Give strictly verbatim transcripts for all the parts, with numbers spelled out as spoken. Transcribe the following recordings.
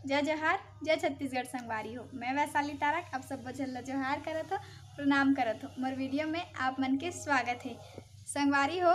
जय जोहार, जय छत्तीसगढ़ संगवारी हो। मैं वैशाली तारक, आप सब झन ला जोहार करत हो, प्रणाम करत हो। मोर वीडियो में आप मन के स्वागत है। संगवारी हो,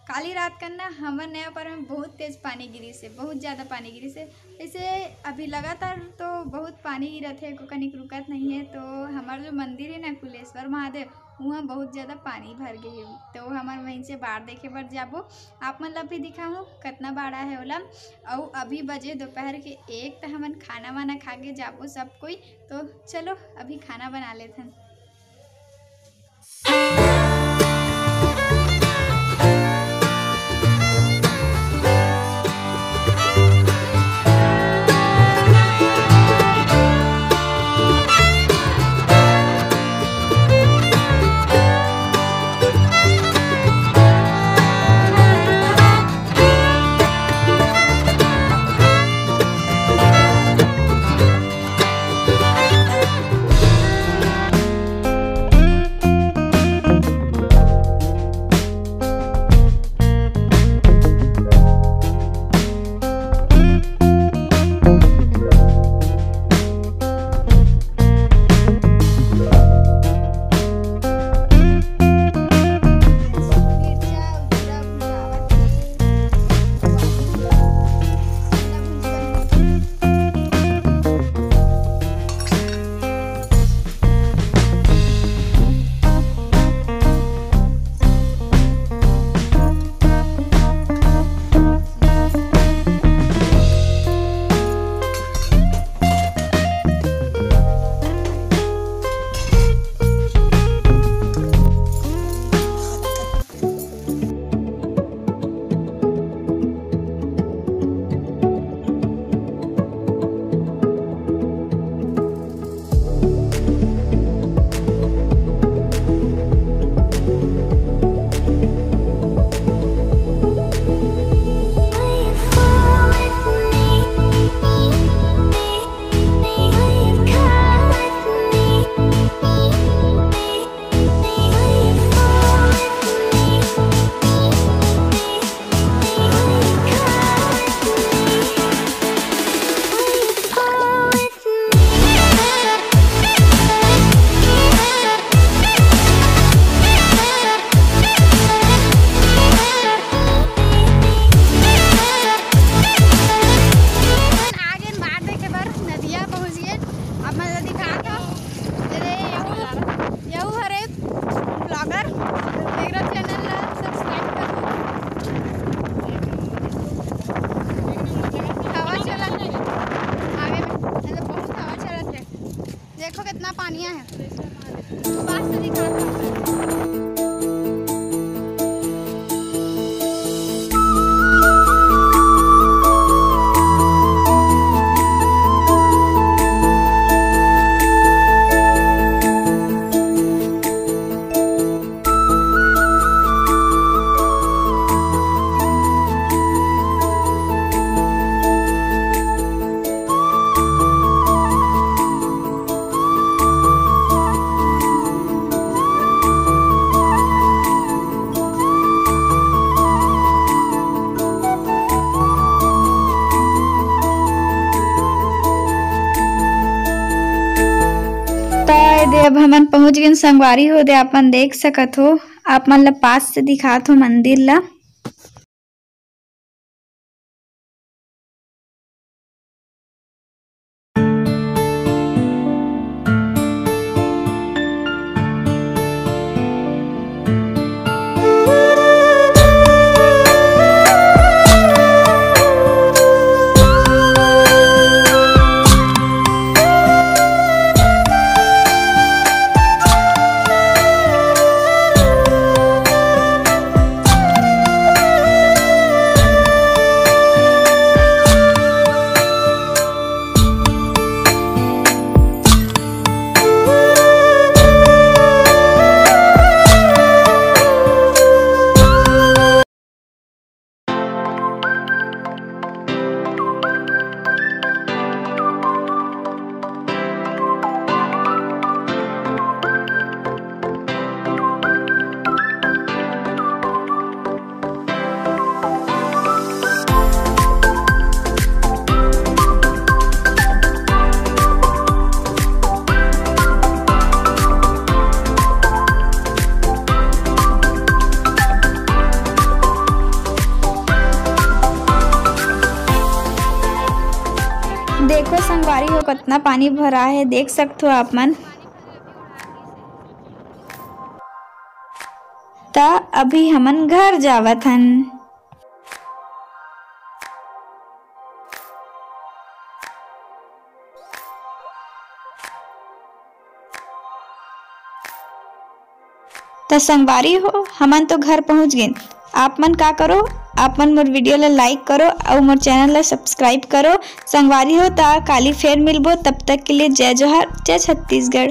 काली रात कन ना हमर नया पर में बहुत तेज पानी गिरिस हे, बहुत ज़्यादा पानी गिरिस हे। ऐसे अभी लगातार तो बहुत पानी गिरत है, एको कनिक रुकत नहीं है। तो हमार जो मंदिर है ना कुलेश्वर महादेव, वहाँ बहुत ज़्यादा पानी भर गए है। तो हमार वहीं से बाढ़ देखे बर जाबो, आप मन ला भी दिखाहूँ कितना बाढ़ा है ओला। अउ अभी बजे दोपहर के एक, तो हमन खाना वाना खा के जाबो सब कोई। तो चलो अभी खाना बना लेथन। आगे बाढ़ देखे बर नदिया पहुँच गए। अब मैं दिखा था, अरे यहू, यहू हर एक ब्लॉगर, मेरा चैनल ला सब्सक्राइब कर दो। हवा चलत है आगे में, मतलब बहुत हवा चलत है। देखो कितना पानी है। पास से दिखा। त ए दे, अब हमन पहुंच गेन संगवारी हो दे, आप मन देख सकत हो, आप मन ला पास से दिखात हो मंदिर ला। देखो संगवारी हो, कतना पानी भरा हे, देख सकथो आप मन। त अभी हमन घर जावत हन। त संगवारी हो, हमन तो घर पहुंच गेन। आप मन का करो, आप मन मोर video ला like करो अउ मोर channel ला subscribe करो। संगवारी हो, त काली फेर मिलबो, तब तक के लिए जय जोहार, जय छत्तीसगढ़।